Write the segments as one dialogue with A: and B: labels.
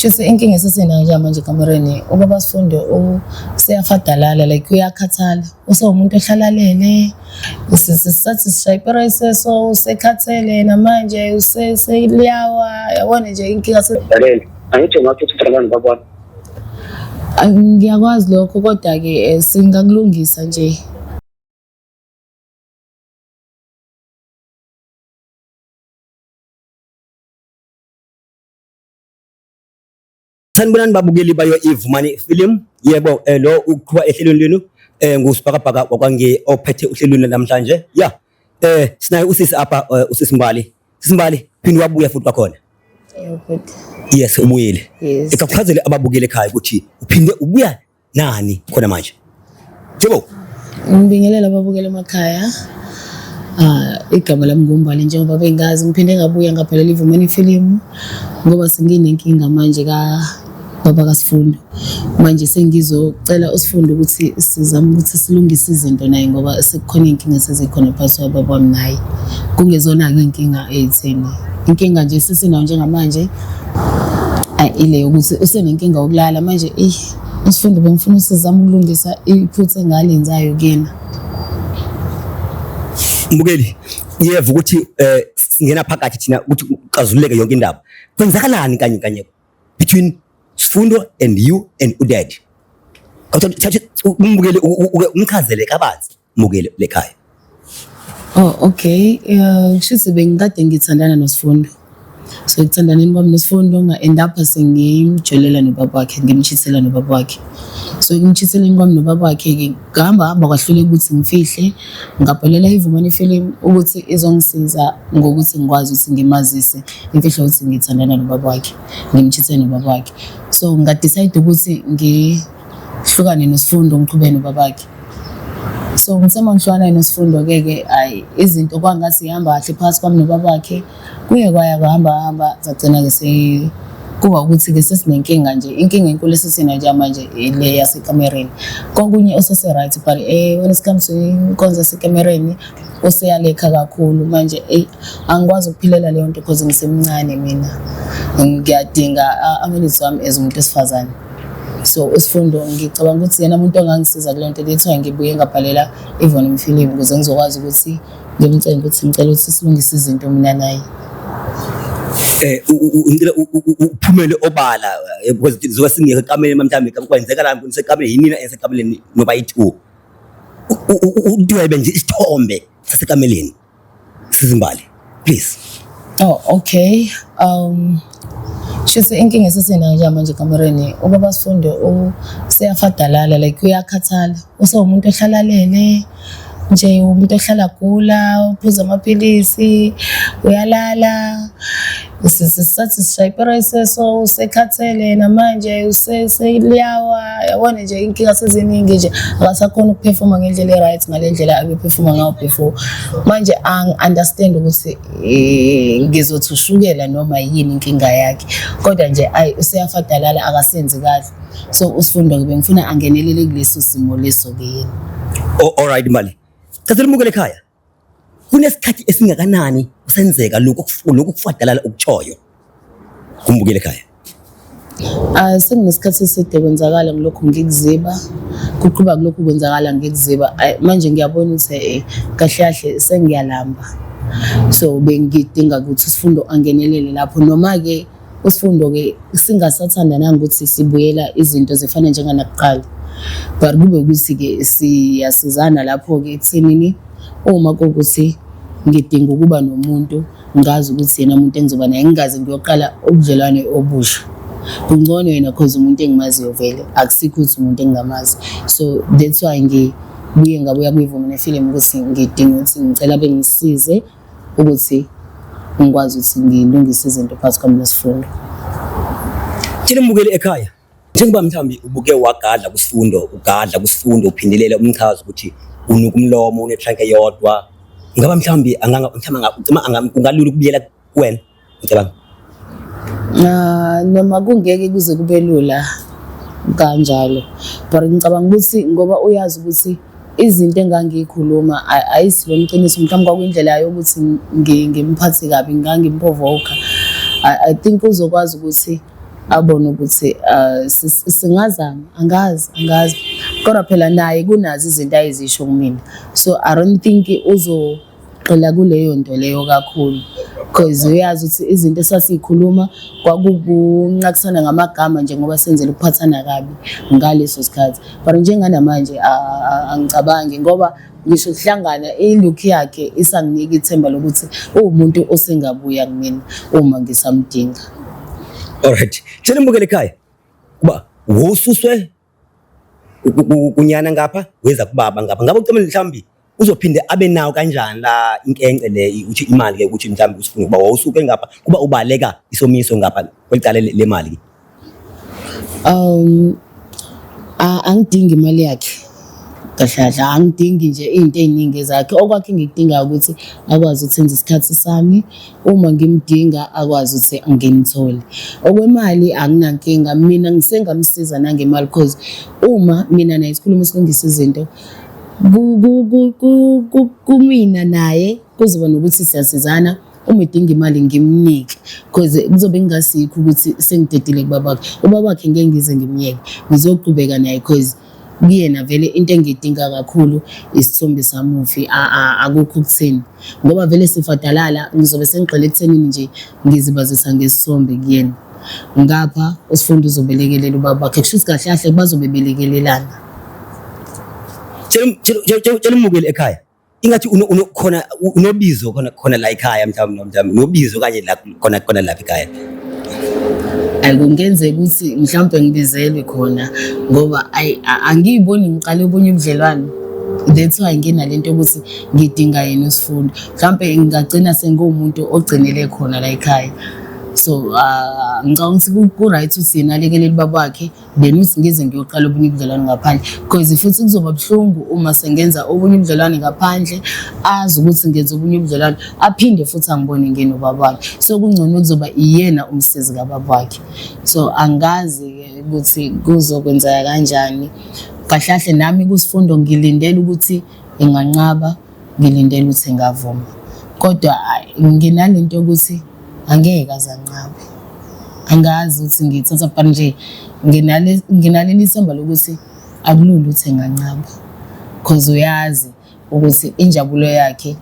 A: Shuthi inkinga esesinayo njengamanje ekamereni ubaba Sifundo useyafadalala like uyakhathala, usewumuntu ohlala alele. Sisathi sishaya ipirayisi so usekhathele yena manje useliyawa, yabona nje inkinga.
B: Lalela, angithi ngathi uthi abantu babona.
A: Ngiyakwazi lokho kodwa-ke singakulungisa nje.
C: Sanibonani babukeli bayo iVumani Film. Yebo, lo uqhuba ehlelweni lenu ngusibhakabhaka wakwange ophethe uhlelweni namhlanje. Yeah. Sinaye usisi apha, usisi Mbali. Sisi Mbali, phinde wabuya futhi kwakhona.
A: Yebo, bhuti.
C: Yes, ubuyile.
A: Yes.
C: Ekuchazele ababukeli ekhaya ukuthi uphinde ubuya nani khona manje. Yebo.
A: Ngibingelela ababukeli emakhaya. Ah, igama lami nguMbali njengoba bengazi, ngiphinde ngabuya ngabhalela iVumani Film ngoba senginenkinga manje ka baba kaSifundo. Manje sengizocela uSifundo ukuthi sizame ukuthi silungise izinto naye ngoba sekukhona iy'nkinga sezikhona phakathi kwababa wami naye. Kungezona-ke iy'nkinga ey'theni. Inkinga nje esesinayo njengamanje ayi ile yokuthi usenenkinga yokulala manje eyi uSifundo bengifuna usizame ukulungisa iphutha engalenzayo kuyena.
C: Mbukeli, uyeva ukuthi singena phakathi thina ukuthi kuxazululeke yonke indaba. Kwenzakalani kanye kanye between Sifundo and you and udaddy? Awuthathe umbukeli umchazele kabanzi mbukeli lekhaya.
A: Oh, okay. Kushuthi bengikade ngithandana noSifundo. So ekuthandaneni kwami noSifundo nga-end up sengimjolela nobaba wakhe, ngimchithela nobaba wakhe. So ekumchitheleni kwami nobaba wakhe-ke ngahamba hamba kwahluleka ukuthi ngifihle, ngabhalela iVumani Film ukuthi izongisiza ngokuthi ngikwazi ukuthi ngimazise imfihlo yokuthi ngithandana nobaba wakhe, ngimchithele nobaba wakhe. So nga-decide ukuthi ngihlukane noSifundo ngiqhubeke nobaba wakhe. So ngithe uma ngihlukana noSifundo-ke ke hhayi izinto kwangathi zihamba kahle phakathi kwami nobaba wakhe. Kuye kwaya kuhamba hamba sagcina-ke kuba ukuthi-ke sesinenkinga nje, inkinga enkulu esesinayo njengamanje ile yasekamereni. Kokunye usese-right but when it comes to inkonzo yasekamereni useyalekha kakhulu manje eyi angikwazi ukuphilela leyo nto because ngisemncane mina. Ngiyadinga ama-needs wami as umuntu wesifazane. So uSifundo ngicabanga ukuthi yena umuntu ongangisiza kuleyo nto, that's why ngibuye ngabhalela iVumani Film ukuze ngizokwazi ukuthi ngimcenge ukuthi ngicela ukuthi silungise izinto mina naye.
C: Ngicela uphumele obala because zoba singekho ekamereni mhlawumbe kwenzeka la nisekamereni yinina esekamereni noba yi-two. Udwebe nje isithombe sasekameleni Sisi Mbali, please.
A: Oh, okay. Shuthi inkinga esesinayo njengamanje ekamereni ubaba Sifundo useyafadalala like uyakhathala, usewumuntu ohlala alele nje, umuntu ohlala gula, uphuza amaphilisi, uyalala. Sisathi sishaya ipirayisi so usekhathele yena manje useliyawa, yabona nje inkinga seziningi nje, akasakhoni ukuphefoma ngendlela e-right ngale ndlela abephefoma ngayo before. Manje angi-understand ukuthi ngizothi ushukela noma yini inkinga yakhe, kodwa nje ayi useyafadalala akasenzi kahle. So uSifundo-ke bengifuna angenelele kuleso simo leso-ke yena.
C: Oh, all right Mbali. Chazela umukele ekhaya. Kunesikhathi esingakanani kusenzeka lokhu lokhu kufadalala okutshoyo kumbukele ekhaya?
A: Ah, sekunesikhathi eside kwenzakala ngilokhu ngikuziba, kuqhuba kulokhu kwenzakala ngikuziba. Ayi, manje ngiyabona ukuthi kahle kahle sengiyalamba. So bengidinga ukuthi uSifundo angenelele lapho, noma-ke uSifundo-ke singasathandananga ukuthi sibuyela izinto zifane njenganakuqala, but kube ukuthi-ke siyasizana lapho-ke ekuthenini uma kuwukuthi ngidinga ukuba nomuntu ngazi ukuthi yena umuntu engizoba naye, ngingaze ngiyoqala ubudlelwane obusha. Kungcono yena cause umuntu engimaziyo vele, akusikho ukuthi umuntu engingamazi. So that's why ngibuye ngabuya kwiVumani Film ukuthi ngidinga ukuthi ngicela bengisize ukuthi ngikwazi ukuthi ngilungise izinto phakathi kwami noSifundo.
C: Tshela umbukeli ekhaya, njengoba mhlawumbe ubuke wagadla kuSifundo, ugadla kuSifundo uphindelela umchazo ukuthi unuka umlomo unetrank eyodwa, ngaba mhlawumbe mhlawumbe kungalula ukubuyela kuwena ngicabanga?
A: Noma kungeke kuze kube lula kanjalo, but ngicabanga ukuthi ngoba uyazi ukuthi izinto engangiyikhuluma ayisilo iqiniso, mhlawumbe kwakuyindlela yokuthi ngimphathe kabi, ngangimprovoka. I think uzokwazi ukuthi Abone ukuthi singazama, angazi, angazi. Kodwa phela naye kunazo izinto ayizisho kumina, so I don't think uzogxila kuleyo nto leyo kakhulu, because uyazi ukuthi izinto esasiyikhuluma kwakukunqakisana ngamagama nje ngoba senzela ukuphathana kabi ngaleso sikhathi. But njenganamanje angicabangi, ngoba ngisho kuhlangana i-look yakhe isanginika ithemba lokuthi uwumuntu osengabuya kumina uma ngisamdinga.
C: Alright, tshela mbukele ekhaya kuba wosuswe kunyana ngapha weza kubaba ngapha, ngabe ucela mhlawumbi uzophinde abe nawo kanjani la inkence le, uthi imali ke, ukuthi mhlawumbi usifuna ukuba wawusuke ngapha kuba ubaleka isomiso ngapha kwelicala lemali ke?
A: Angidingi imali yakhe kahle kahle, angidingi nje iy'nto ey'ningi ezakhe. Okwakhe engikudingayo ukuthi akwazi ukuthi enze isikhathi sami, uma ngimdinga akwazi ukuthi ngimthole. Okwemali anginankinga, mina ngisengamsiza nangemali, cause uma mina naye sikhuluma silungisa izinto kumina naye kuzoba nokuthi siyasizana. Uma edinga imali ngimnike, cause kuzobe kungasikho ukuthi sengidedile kubaba wakhe. Ubaba wakhe ngeke ngize ngimyeke, ngizoqhubeka naye, cause kuyena vele into engiyidinga kakhulu isithombe samufi. Akukho ukuthini, ngoba vele sifadalala, ngizobe sengigxile ekuthenini nje ngizibazisa ngesithombe kuyena. Ngapha uSifundo uzobelekelela ubaba wakhe, kusho ukuthi kahle kahle bazobe belekelelana.
C: Tshela umukeli ekhaya ingathi khona unobizo khona khona la ekhaya, mhlawumbe unobizo kanye la khona khona lapha ekhaya.
A: Ayi, kungenzeka ukuthi mhlawumbe ngibizelwe khona, ngoba ayi, angiyiboni ngiqale obunye ubudlelwane. That's why nginalento yokuthi ngidinga yena uSifundo. Mhlawumbe ngingagcina sengiwumuntu ogcinele khona la ekhaya. So ngicabanga ukuthi ku-right ukuthi yena alekelele ubaba wakhe, then uthi ngize ngiyoqala obunye ubudlelwane ngaphandle, because futhi kuzoba buhlungu uma sengenza obunye ubudlelwane ngaphandle, azi ukuthi ngenza obunye ubudlelwane, aphinde futhi angibone nginobaba wakhe. So kungcono kuzoba iyena umsizi kababa wakhe. So angazi-ke ukuthi kuzokwenzeka kanjani kahle kahle. Nami kuSifundo ngilindele ukuthi enganqaba, ngilindele ukuthi engavuma, kodwa nginalento yokuthi angeke aze anqabe. Angazi ukuthi ngiyithatha, but nje nginaleli themba lokuthi akulula ukuthi enganqaba, cause uyazi ukuthi injabulo yakhe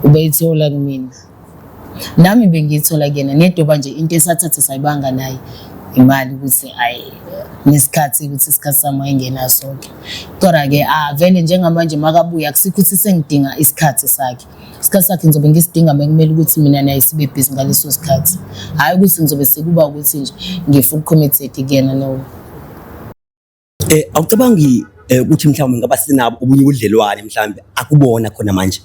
A: ubeyithola kumina, nami bengiyithola kuyena. Nedoba nje into esathatha sayibanga naye imali, ukuthi ayi, nesikhathi, ukuthi isikhathi sami wayengenaso-ke. Kodwa-ke vele njengamanje makabuya akusikho ukuthi sengidinga isikhathi sakhe. Isikhathi sakhe ngizobe ngisidinga mekumele ukuthi mina naye sibe busy ngaleso sikhathi, hhayi ukuthi ngizobe sekuba ukuthi nje ngi-full committed kuyena, no.
C: Awucabangi ukuthi mhlawumbe ngaba sinabo obunye ubudlelwane mhlawumbe akubona khona manje?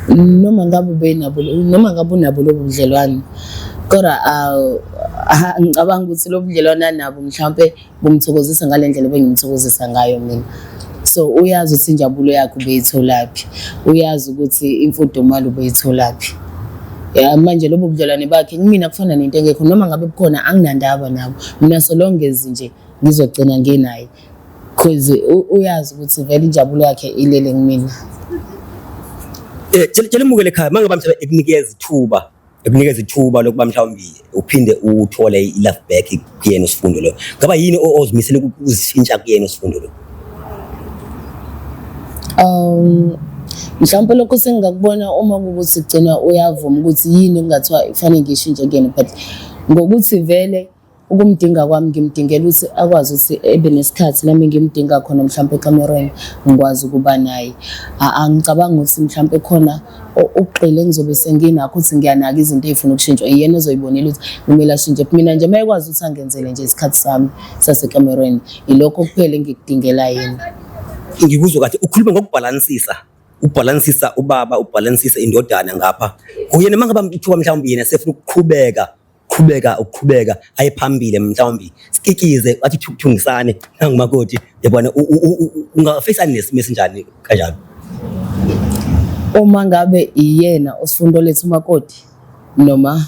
A: Noma ngabe ubenabo, noma ngabe unabo lobo budlelwane, kodwa ngicabanga ukuthi lobu budlelwane anabo mhlawumpe bumthokozisa ngale ndlela ebengimthokozisa ngayo mina. So uyazi ukuthi injabulo yakhe ubeyitholaphi, uyazi ukuthi imfudumalo ubeyitholaphi. Ya, manje lobo budlelwane bakhe kumina kufana nento engekho. Noma ngabe bukhona, anginandaba nabo mina, so long as nje ngizogcina ngenaye, cause uyazi ukuthi vele injabulo yakhe ilele kumina.
C: Tshela umukele ekhaya mangabe mhlawumbe ekunikeza ithuba lokuba mhlawumbe uphinde uthole i-love back kuyena uSifundo lo, ngaba yini ozimisele ukuzishintsha kuyena uSifundo lo?
A: Mhlawumbe lokho sengingakubona uma kuwukuthi kugcina uyavuma ukuthi yini okungathiwa kufanele ngishintshe kuyena, but ngokuthi vele ukumdinga kwami ngimdingela ukuthi akwazi ukuthi ebe nesikhathi nami ngimdinga khona, mhlawumbe ekamerweni ngikwazi ukuba naye. Angicabangi ukuthi mhlawumbe khona ukugxila engizobe senginakho ukuthi ngiyanaka izinto ey'funa ukushintshwa. Iyena ozoyibonela ukuthi kumele ashintshe. Mina nje uma ekwazi ukuthi angenzele nje isikhathi sami sasekamerweni, ilokho kuphela engikudingela yena.
C: Ngikuzwa kahle ukhuluma ngokubhalansisa, ubhalansisa ubaba, ubhalansisa indodana ngapha kuyena. Uma ngabe kuthiwa mhlawumbe yena sefuna ukuqhubeka qhubeka ukuqhubeka aye phambili, mhlawumbe sikikize athi thungisane nangumakoti, yabona, ungafisani nesimo esinjani kanjalo?
A: Uma ngabe iyena uSifundo lethu umakoti noma?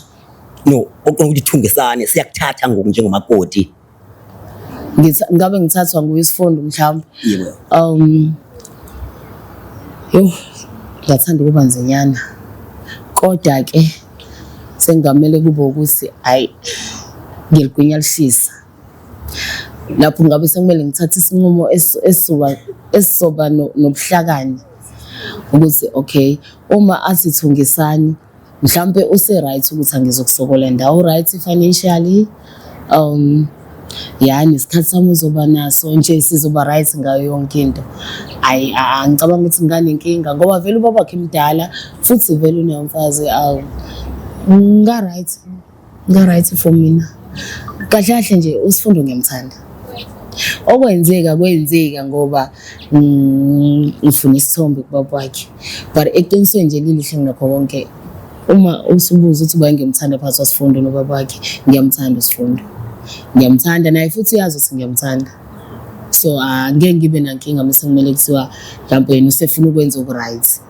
C: No, oqonda ukuthi thungisane, siyakuthatha ngoku njengomakoti.
A: Ngabe ngithathwa nguye isifundo mhlawumbe?
C: Yebo.
A: Yo, ngiyathanda ukuba nzinyana, kodwa ke sengamele kube ukuthi ayi. Ngiligwinya lishisa. Lapho ngabe sekumele ngithathe isinqumo esizoba esizoba nobuhlakani ukuthi okay, uma athi thungisani mhlampe use-right ukuthi angizokusokola ndawo, right financially, ya, nesikhathi sami uzoba naso nje, sizoba right ngayo yonke into. Ayi, angicabanga ukuthi nginganenkinga ngoba vele ubaba wakhe mdala futhi vele unomfazi. Awu, nga-right, nga-right for mina. Kahle kahle nje uSifundo ngiyamthanda. Okwenzeka kwenzeka ngoba ngifuna isithombe kubaba wakhe, but eqinisweni nje lilihle nginakho konke. Uma usubuza ukuthi uba ngiyamthanda phakathi kwaSifundo nobaba wakhe, ngiyamthanda uSifundo, ngiyamthanda naye futhi uyazi ukuthi ngiyamthanda. So angeke ngibe nankinga mase kumele kuthiwa mhlawumbe yena usefuna ukwenza oku-right.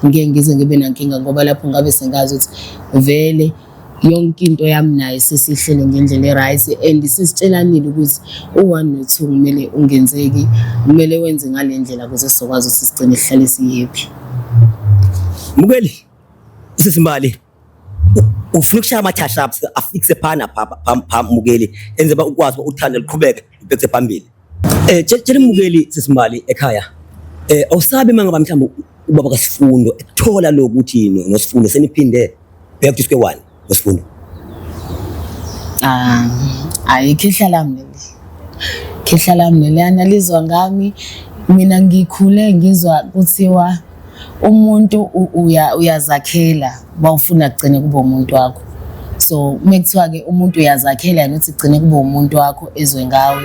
A: Ngeke ngize ngibe nankinga ngoba lapho ngabe sengazi ukuthi vele yonke into yami naye sesihlele ngendlela e-right and sesitshelanile ukuthi u-one no-two kumele ungenzeki, kumele wenze ngale ndlela ukuze sizokwazi ukuthi sigcine sihlale siyi-happy.
C: Mukeli, usisi Mbali ufuna ukushaya ama-touch ups afixe phana pha mukeli, enze uba ukwazi uba uthando luqhubeke lubhekise phambili. Tshela umukeli sisi Mbali ekhaya, awusabi uma ngaba mhlawumbe ubaba kaSifundo ekuthola lokhu ukuthi noSifundo seniphinde back to square one noSifundo?
A: Ah, ayi, khehla lami leli. Khehla lami leliyana lizwa ngami. Mina ngikhule ngizwa kuthiwa umuntu uyazakhela bawufuna kugcine kube umuntu wakho. So uma kuthiwa-ke umuntu uyazakhela yena ukuthi kugcine kube umuntu wakho ezwe ngawe,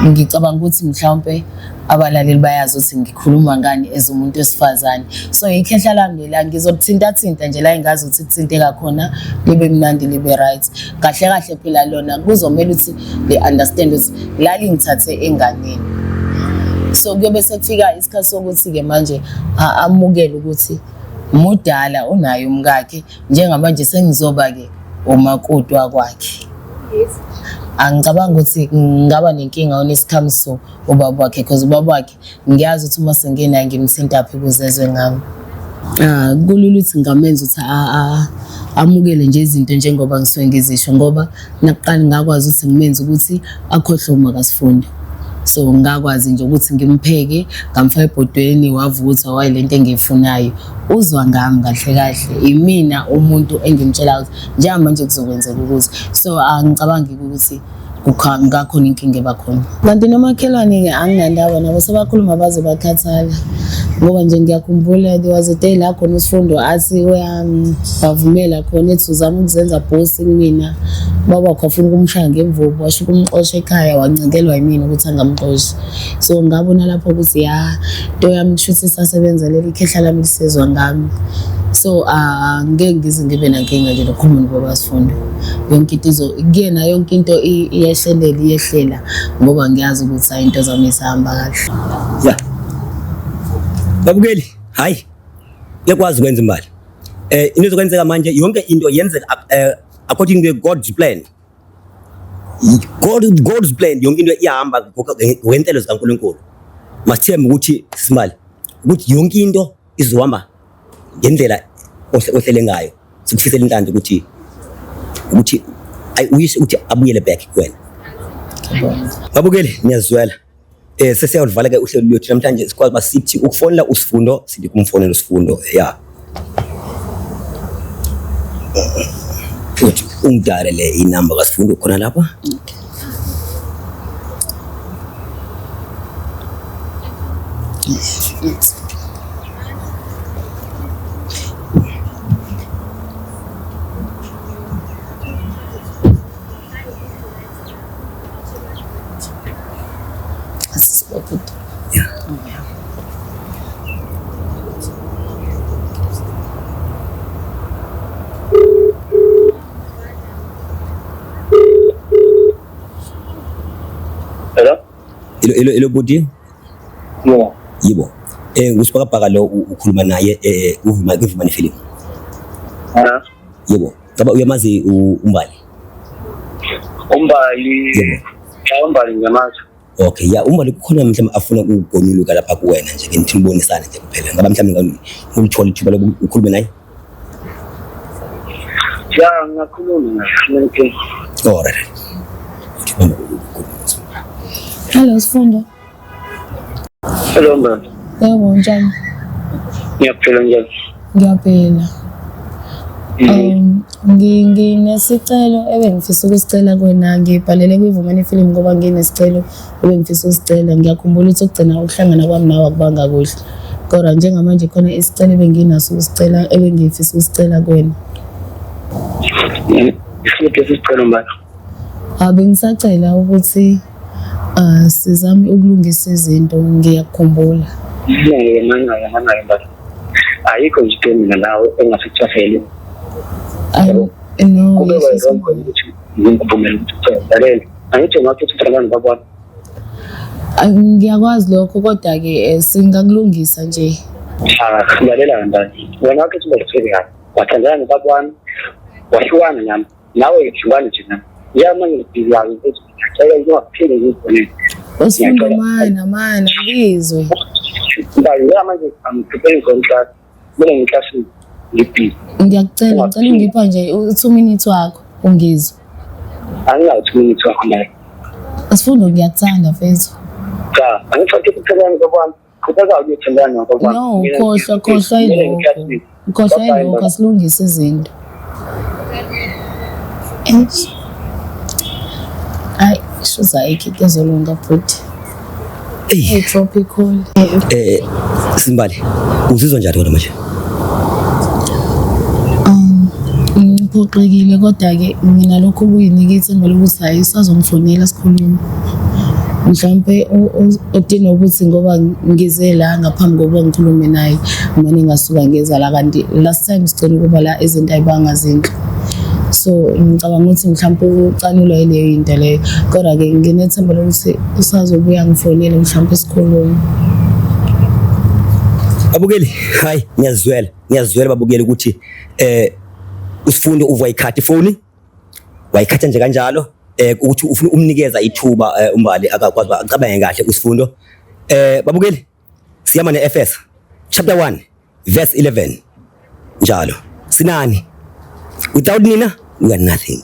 A: ngicabanga ukuthi mhlawumpe abalaleli bayazi ukuthi ngikhuluma ngani as umuntu wesifazane. So ikhehla lami lela ngizolithintathinta nje la engazi ukuthi kuthinteka khona, libe mnandi, libe right. Kahle kahle phela lona kuzomele ukuthi li-understand ukuthi la lingithathe enganeni. So kuyobe sekufika isikhathi sokuthi-ke manje amukele ukuthi mudala unaye umkakhe, njengamanje sengizoba-ke umakoti wakwakhe. Angicabangi ukuthi ngingaba nenkinga when it comes to ubaba wakhe, because ubaba wakhe ngiyazi ukuthi uma sengenaye ngimthintaphi ukuze ezwe ngami. Ah, kulula ukuthi ngingamenza ukuthi amukele nje izinto njengoba ngisuke ngizisho, ngoba nakuqala ngakwazi ukuthi ngimenze ukuthi akhohlwe uma kaSifundo. So ngakwazi nje ukuthi ngimpheke, ngamfaka ebhodweni, wavutha wayilento engiyifunayo. Uzwa ngami kahle kahle, imina umuntu engimtshela ukuthi njengamanje kuzokwenzeka ukuthi. So angicabangi ukuthi kungakhona inkinga eba khona. Kanti nomakhelwane-ke anginandaba nabo, sebakhuluma baze bakhathala, ngoba nje ngiyakhumbula there was a day la khona uSifundo athi uyabavumela khona, ethi uzama ukuzenza boss kumina. Ubaba wakhe wafuna ukumshaya ngemvubu, washo ukumxosha ekhaya, wancengelwa yimina ukuthi angamxoshi. So ngabona lapho ukuthi ya, into yami kushuthi isasebenza, leli khehla lami lisezwa ngami. So angeke ngize ngibe nankinga nje nokukhuluma nobaba Sifundo. Yonke into izo kuyena, yonke into iyehlelela, iyehlela ngoba ngiyazi ukuthi hayi, into zami zihamba kahle.
C: Ya. Babukeli, hayi, uyakwazi ukwenza imali. Into ezokwenzeka manje, yonke into yenzeka according to God's plan. God's plan, yonke into iyahamba ngokwenhlelo zikaNkulunkulu. Masithembe ukuthi simali ukuthi yonke into izohamba ngendlela ohlele ngayo. Sikufisela inhlanhla ukuthi uyise ukuthi abuyele back kuwena. Babukeli, niyazwela. Sesiyawulivala ke uhlelo lwethu namhlanje, sikwazi uba sithi ukufonela uSifundo, sithi kumfonela uSifundo, ya. Uthi ungidale le inamba kaSifundo khona lapha.
A: Yes.
C: Yeah.
B: Hello?
C: Ilo ilo ilo buti.
B: Yeah.
C: Yibo. Ngusibhakabhaka lo ukhuluma naye uvuma kuvuma film.
B: Ha?
C: Yebo. Ngaba uyamazi uMbali?
B: uMbali.
C: Yebo.
B: Ya, uMbali ngiyamazi.
C: Okay, ya, uMbali kukhona mhlawumbe afuna ukugonyuluka lapha kuwena nje, ngithi nibonisane nje kuphela. Ngaba mhlawumbe ngumthola ithuba lokukhuluma naye?
B: Ya, ngingakhuluma naye.
C: All right. Okay, bamba.
A: Hello Sifundo.
B: Hello Mbali.
A: Yebo, njani?
B: Ngiyaphila njani?
A: Ngiyaphila. Nginesicelo ebengifisa ukusicela kuwena, ngibhalele kwiVumani Film ngoba nginesicelo ebengifisa ukusicela. Ngiyakhumbula ukuthi ukugcina ukuhlangana kwami nawe akubanga kuhle. Kodwa njengamanje khona isicelo ebenginaso ukusicela ebengifisa ukusicela kuwena.
B: Isiphi isicelo Mbali?
A: Ah, bengisacela ukuthi sizame ukulungisa izinto, ngiyakukhumbula.
B: Ngeke mangake mangake Mbali. Ayikho nje into mina nawe engasikuthahele.
A: No,
B: Kube
A: yehlisa
B: wrong
A: umoya.
B: ukuthi ngikuvumele ukuthi uthembelele. Angithi ngathi uthandana nobaba.
A: Ah, ngiyakwazi lokho kodwa-ke singakulungisa nje.
B: Cha, lalela Mbali. Wena wakhe uba serious. Wathandana nobaba wami. Wahlukana nami. Nawe hlukana nje nami. Njengamanje ngibhizi ukuthi ngiyacela ungaphinde ngizibonele.
A: Usifundo
B: Ngiyacela.
A: mana mana ngizwe.
B: Mbali, njengamanje I'm preparing for class. Kumele ngiklasini ngibhizi.
A: Ngiyakucela, ngicela ungipha nje u-2 minutes wakho ungizwe.
B: Anginawo 2 minutes wakho naye.
A: Sifundo, ngiyakuthanda mfethu.
B: Cha, angithathe ukuthandana nobaba wami. Qhubeka uyothandana nobaba wami.
A: No,
B: Mina
A: khohlwa
B: ngibhizi.
A: khohlwa
B: Kumele
A: yilokho.
B: ngiklasini.
A: Khohlwa
B: Bye-bye,
A: yilokho,
B: Mbali.
A: asilungise izinto. Eish. Hayi, shuza ayikho into ezolunga futhi.
C: Eyi,
A: I-drop i-call.
C: Simbali, uzizwa njani kodwa manje?
A: Ngiphoxekile kodwa-ke nginalokhu kuyinika ithemba lokuthi hhayi usazongifonela sikhulume. Mhlawumpe udinga ukuthi ngoba ngize la ngaphambi kokuba ngikhulume naye, ngimane ngasuka ngeza la kanti last time sicela ukuba la izinto ayibanga zinhle. So ngicabanga ukuthi mhlawumpe ucanulwa yileyo into leyo. Kodwa-ke nginethemba lokuthi usazobuya ngifonele mhlawumpe sikhulume.
C: Babukeli, hayi ngiyazwela, ngiyazwela babukeli ukuthi uSifundo uva wayikhatha ifoni, wayikhatha nje kanjalo ukuthi ufuna umnikeza ithuba uMbali akakwazi acabange kahle uSifundo. Babukeli, siyama neEfeso chapter 1 verse 11 njalo. Sinani? Without nina we are nothing.